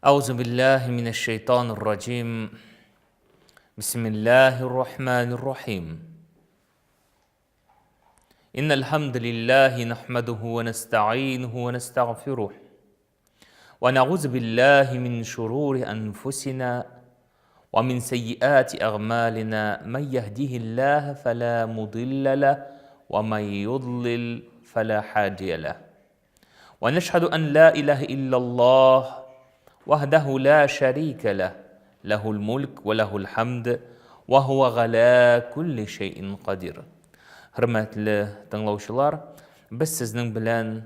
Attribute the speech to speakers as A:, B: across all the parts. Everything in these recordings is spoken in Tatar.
A: أعوذ بالله من الشيطان الرجيم بسم الله الرحمن الرحيم إن الحمد لله نحمده ونستعينه ونستغفره ونعوذ بالله من شرور أنفسنا ومن سيئات أعمالنا من يهده الله فلا مضل له ومن يضلل فلا هادي له ونشهد أن لا إله إلا الله وحده لا شريك له له الملك وله الحمد وهو على كل شيء قدير Хөрмәтле тыңлаучылар, без сезнең белән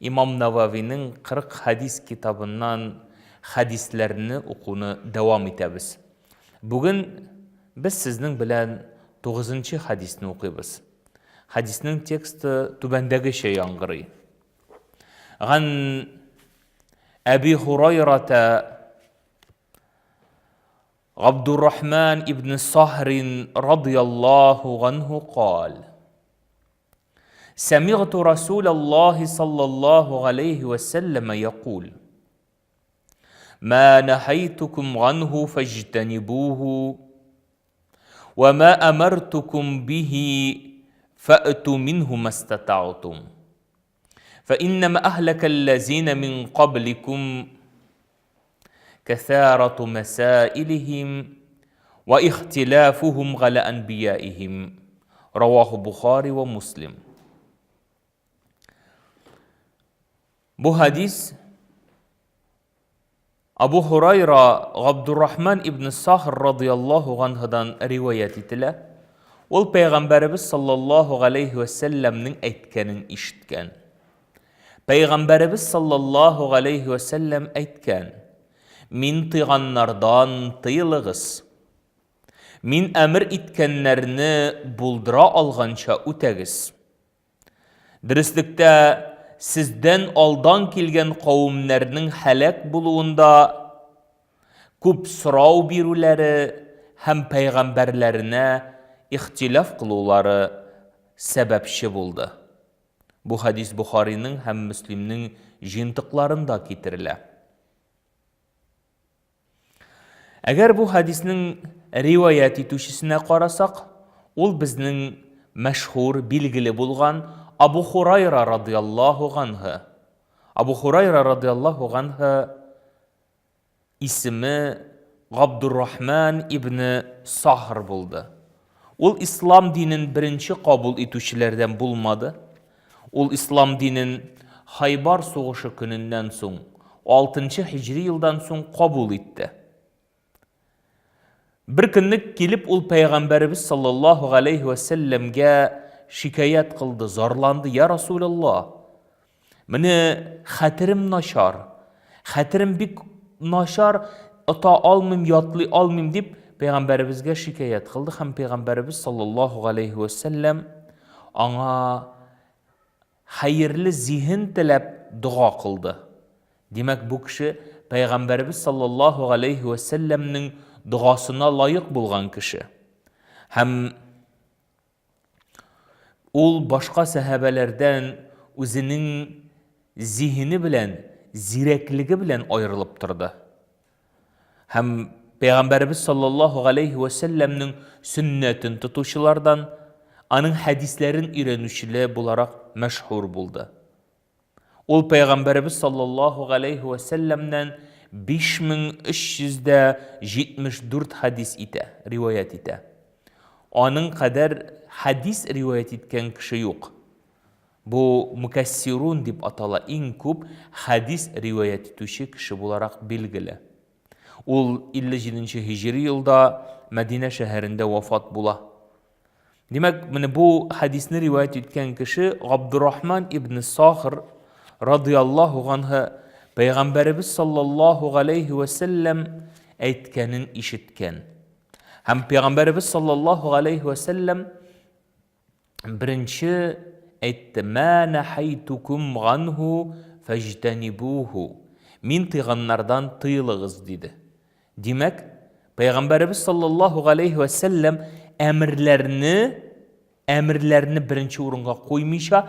A: Имам Нававиның 40 хәдис китабыннан хәдисләрне укуны дәвам итәбез. Бүген без сезнең белән 9 хәдисне укыйбыз. Хәдиснең тексты түбәндәгечә яңгырый. Ган Әби Хурайрата Габдуррахман ибн Сахрин радыяллаху ганху кал. سمعت رسول الله صلى الله عليه وسلم يقول ما نهيتكم عنه فاجتنبوه وما أمرتكم به فأتوا منه ما استطعتم فإنما أهلك الذين من قبلكم كثارة مسائلهم واختلافهم على أنبيائهم رواه بخاري ومسلم Бу хадис Абу Һурайра Габдуррахман ибн Сахр радыяллаһу ганһудан риваять ителә. Ул пәйгамбәребез саллаллаһу галәйһи вә сәлләмнең әйткәнен ишеткән. Пәйгамбәребез саллаллаһу галәйһи вә сәлләм әйткән: Мин тыйганнардан тыелыгыз. Мин әмер иткәннәрне булдыра алганча үтәгез. Дөреслектә, сездән алдан килгән кавемнәрнең һәлак булуында күп сорау бирүләре һәм пәйгамбәрләренә ихтилаф кылулары сәбәпче булды. Бу хәдис Бохариның һәм Мөслимнең җыентыкларында китерелә. Әгәр бу хәдиснең риваять итүчесенә карасак, ул безнең мәшһүр, билгеле булган Абу Хурайра радыяллаһу ганһы. Абу Хурайра радыяллаһу ганһы исеме Габдуррахман ибне Сахр булды. Ул ислам динен беренче кабул итүчеләрдән булмады. Ул ислам динен Хайбар сугышы көненнән соң, 6 һиҗри елдан соң кабул итте. Бер көнне килеп ул пәйгамбәребез саллаллаһу галәйһи вә сәлләмгә шикаять кылды, зарланды, я Расулаллаһ, Менә хәтерем начар. Хәтерем бик начар, ота алмыйм, ятлый алмыйм дип пәйгамбәребезгә шикаять кылды һәм пәйгамбәребез саллаллаһу галәйһи вә сәлләм аңа хәерле зиһен теләп дога кылды. Димәк, бу кеше пәйгамбәребез саллаллаһу галәйһи вә сәлләмнең догасына лаек булган кеше. Һәм Ул башка сәхабәләрдән үзенең зиһене белән, зирәклеге белән аерылып торды. Һәм Пәйгамбәребез саллаллаһу галәйһи вә сәлләмнең сөннәтен тотучылардан, аның хәдисләрен өйрәнүчеләр буларак мәшһүр булды. Ул Пәйгамбәребез саллаллаһу галәйһи вә сәлләмнән 5374 хәдис итә, риваять итә. Аның кадәр хәдис риваять иткән кеше юк. Бу мукассирун дип атала, иң күп хәдис риваять итүче кеше буларак билгеле. Ул 57 нче һиҗри елда Мәдинә шәһәрендә вафат була. Димәк, менә бу хәдисне риваять иткән кеше Габдуррахман ибн Сахр радыяллаһу ганһу пәйгамбәребез саллаллаһу галәйһи вә сәлләм әйткәнен ишеткән. Һәм пәйгамбәребез саллаллаһу галәйһи вә сәлләм беренче әйтте: "Ма нахайтукум ганһу фаҗтанибуху." Мин тыйганнардан тыелыгыз, диде. Димәк, Пәйгамбәребез саллаллаһу галәйһи вә сәлләм әмерләрне әмерләрне беренче урынга куймыйча,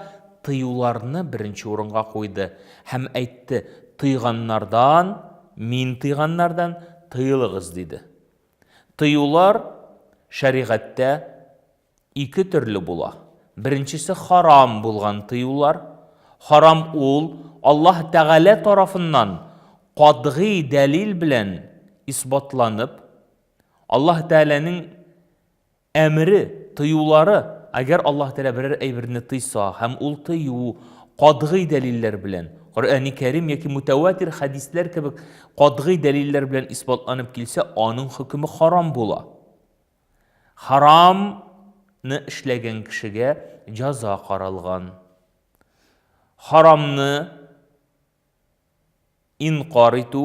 A: тыюларны беренче урынга куйды һәм әйтте, тыйганнардан мин тыйганнардан тыелыгыз, диде. Тыюлар шәригатьтә ике төрле була. Беренчесе харам булган тыюлар. Харам ул Аллаһ Тәгалә тарафыннан катгый дәлил белән исбатланып, Аллаһ Тәгаләнең Әмере, тыюлары, әгәр Аллаһ Тәгалә берәр әйберне тыйса һәм ул тыю катгый дәлилләр белән, Коръәни Кәрим яки мутәватир хәдисләр кебек катгый дәлилләр белән исбатланып килсә, аның хөкеме харам була. Харамны эшләгән кешегә җаза каралган. Харамны Инкар итү,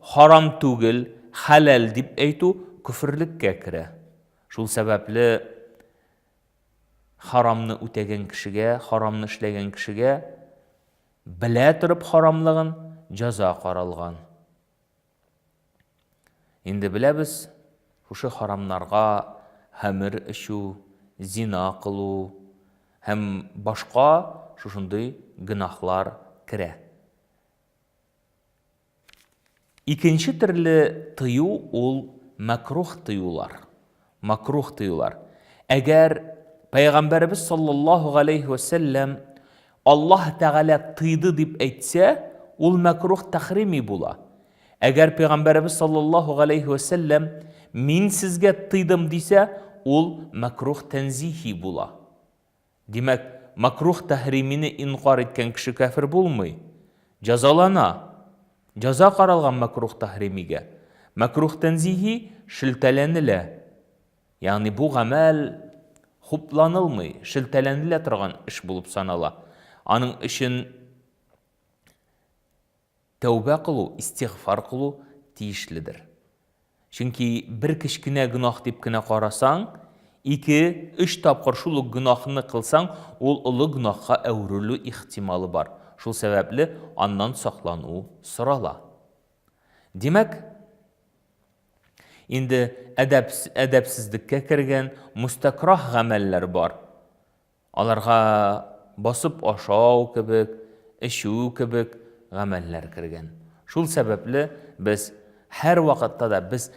A: харам түгел, хәләл дип әйтү көферлеккә керә. Шул сәбәпле харамны үтәгән кешегә, харамны эшләгән кешегә белә торып харамлыгын җаза каралган. Инде беләбез, шушы харамнарга хәмер эчү, зина кылу һәм башка шушындый гөнаһлар керә. Икенче төрле тыю ул мәкрух тыюлар. Макрух тыюлар. Әгәр Пәйгамбәребез саллаллаһу галәйһи вә сәлләм Аллаһ Тәгалә тыйды дип әйтсә, ул мәкрух тәхрими була. Әгәр Пәйгамбәребез саллаллаһу галәйһи вә сәлләм мин сезгә тыйдым дисә, ул мәкрух тәнзихи була. Димәк, макрух тәһримине инкар иткән кеше кәфер булмый. Җәзалана. Җәза каралган макрух тәһримигә. Макрух тәнзиһи шелтәләнелә. Ягъни бу гамәл хупланылмый, шелтәләнелә торган эш булып санала. Аның өчен Тәүбә кылу, истигъфар кылу тиешледер. Чөнки бер кечкенә гөнаһ дип кенә карасаң, ике, өч тапкыр шул ук гөнаһны кылсаң, ул олы гөнаһка әверелү ихтималы бар. Шул сәбәпле аннан саклану сорала. Димәк, инде әдәп, әдәпсезлеккә кергән мустакраһ гамәлләр бар. Аларга басып ашау кебек, эчү кебек гамәлләр кергән. Шул сәбәпле без һәрвакытта да без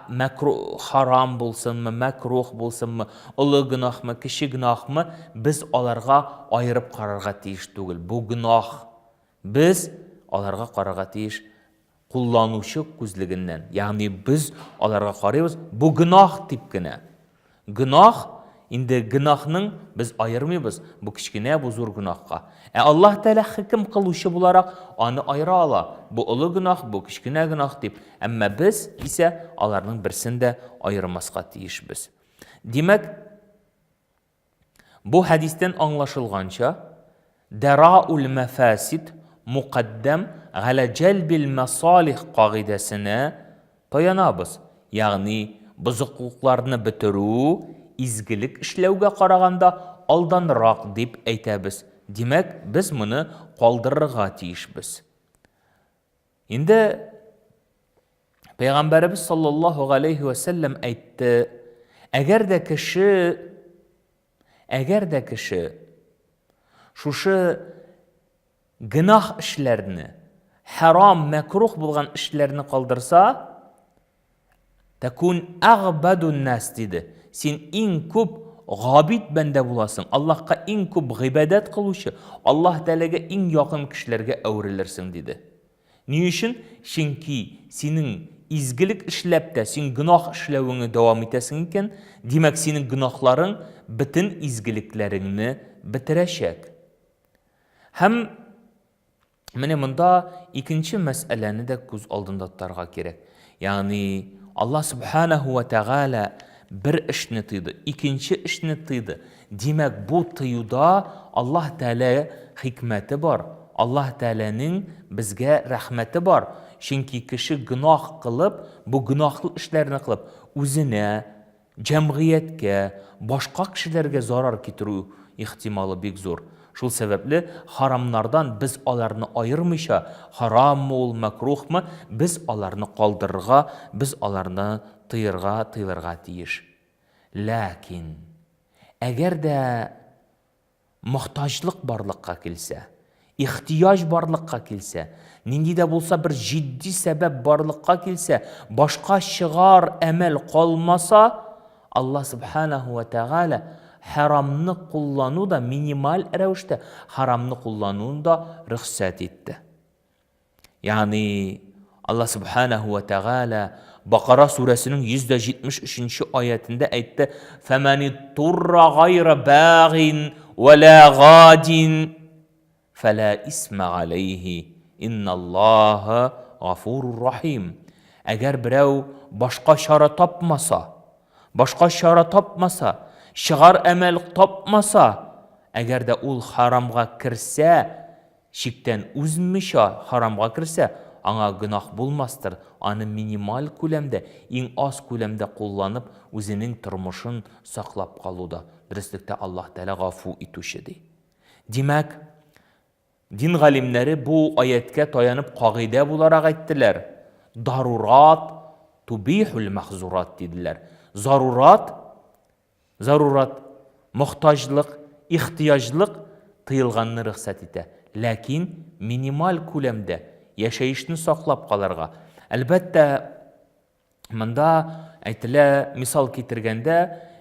A: мәкру, харам булсынмы, мәкрух булсынмы, олы гөнаһмы, кече гөнаһмы, без аларга аерып карарга тиеш түгел. Бу гөнаһ. Без аларга карарга тиеш кулланучы күзлегеннән, ягъни без аларга карыйбыз, бу гөнаһ дип кенә. Гөнаһ, инде гөнаһның без аермыйбыз, бу кечкенә, бу зур гөнаһка. Ә Аллаһ Тәгалә хөкем кылучы буларак аны аера ала, бу олы гөнаһ, бу кечкенә гөнаһ дип. Әмма без исә аларның берсен дә аермаска тиешбез. Димәк, Бу хәдистән аңлашылганча, дәраул мәфасид мукаддәм галә җәлбил мәсалих кагыйдәсенә таянабыз, ягъни бозыклыкларны бетерү изгелек эшләүгә караганда алданрак дип әйтәбез. Димәк, без моны калдырырга тиешбез. Инде Пәйгамбәребез саллаллаһу галәйһи вә сәлләм әйтте, әгәр дә кеше, әгәр дә кеше шушы гөнаһ эшләрне, харам, мәкрух булган эшләрне калдырса, тәкун әгъбадун нас диде. Син иң күп габид бәндә буласың, Аллаһка иң күп гыйбадәт кылучы, Аллаһ Тәгаләгә иң якын кешеләргә әверелерсең диде. Ни өчен? Чөнки синең изгелек эшләп тә, син гөнаһ эшләвеңне дәвам итәсең икән, димәк, синең гөнаһларың бөтен изгелекләреңне бетерәчәк. Һәм менә монда икенче мәсьәләне дә күз алдында тотарга кирәк. Ягъни Аллаһ субханаһу ва тәгалә бер эшне тыйды, икенче эшне тыйды. Димәк, бу тыюда Аллаһ Тәгалә хикмәте бар, Аллаһ Тәгаләнең безгә рәхмәте бар. Чөнки кеше гөнаһ кылып, бу гөнаһлы эшләрне кылып, үзенә, җәмгыятькә, башка кешеләргә зарар китерү ихтималы бик зур. Шул сәбәпле харамнардан без аларны аермыйча, хараммы ул, мәкрухмы, без аларны калдырырга, без аларны тыерга, тыелырга тиеш. Ләкин, әгәр дә мохтаҗлык барлыкка килсә, Ихтыяҗ барлыкка килсә, нинди дә булса бер җитди сәбәп барлыкка килсә, башка чыгар әмәл калмаса, Алла Субханаһу ва Тәгалә хәрамны куллану да минималь рәвештә харамны куллануны да рөхсәт итте. Ягъни Алла Субханаһу ва Тәгалә Бакара сүрәсенең 173 нче аятендә әйтте: "Фәмәни турра гайра багин ва ла гадин фәлә исмә алейхи инналлаһа гафурур рахим". Әгәр берәү башка чара тапмаса, башка чара тапмаса, чыгар әмәл тапмаса, әгәр дә ул харамга керсә, Чиктән узмыйча харамга керсә, аңа гөнаһ булмастыр, аны минималь күләмдә, иң аз күләмдә кулланып, үзенең тормышын саклап калуда, дөреслектә Аллаһ Тәгалә гафу итүче, ди. Димәк, дин галимнәре бу аятькә таянып кагыйдә буларак әйттеләр, Дарурат тубихул махзурат, диделәр. Зарурат Зарурат, мохтаҗлык, ихтыяҗлык тыелганны рөхсәт итә, ләкин минималь күләмдә, яшәешне саклап калырга. Әлбәттә, монда әйтелә, мисал китергәндә,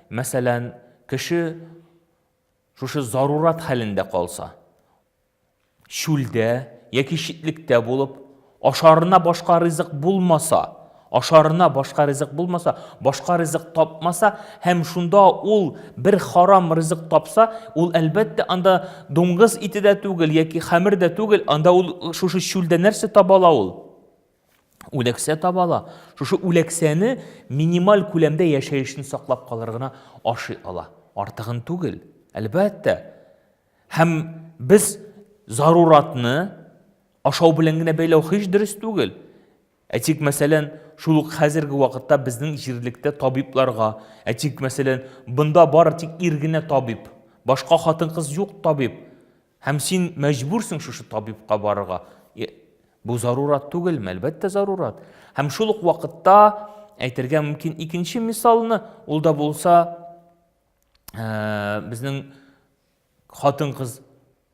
A: мәсәлән, кеше шушы зарурат хәлендә калса, чүлдә яки читлектә булып, ашарына башка ризык булмаса, ашарына башка ризык булмаса, башка ризык тапмаса һәм шунда ул бер харам ризык тапса, ул әлбәттә анда дуңгыз ите дә түгел яки хәмер дә түгел, анда ул шушы чүлдә нәрсә таба ала ул? Үләксә таба ала. Шушы үләксәне минималь күләмдә яшәешен саклап калыр гына ашый ала. Артыгын түгел, әлбәттә. Һәм без заруратны ашау белән генә бәйләү һич дөрес түгел. Әйтик, мәсәлән, шул ук хәзерге вакытта безнең җирлектә табибларга, әйтик, мәсәлән, бында бары тик ир генә табиб, башка хатын-кыз юк табиб. Һәм син мәҗбүрсең шушы табибка барырга. Бу зарурат түгелме? Әлбәттә, зарурат. Һәм шул ук вакытта әйтергә мөмкин икенче мисалны, ул да булса безнең хатын-кыз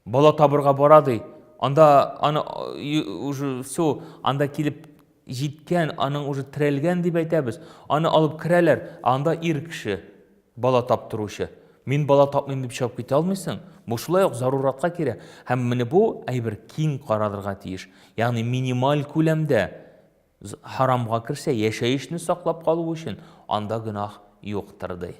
A: бала табырга бара ди. Анда аны уже все, анда килеп җиткән, аның уже терәлгән дип әйтәбез. Аны алып керәләр, ә анда ир кеше бала таптыручы. Мин бала тапмыйм дип чыгып китә алмыйсың. Бу шулай ук заруратка кирә. Һәм менә бу әйбер киң каралырга тиеш. Ягъни минималь күләмдә харамга керсә, яшәешне саклап калу өчен анда гөнаһ юктыр ди.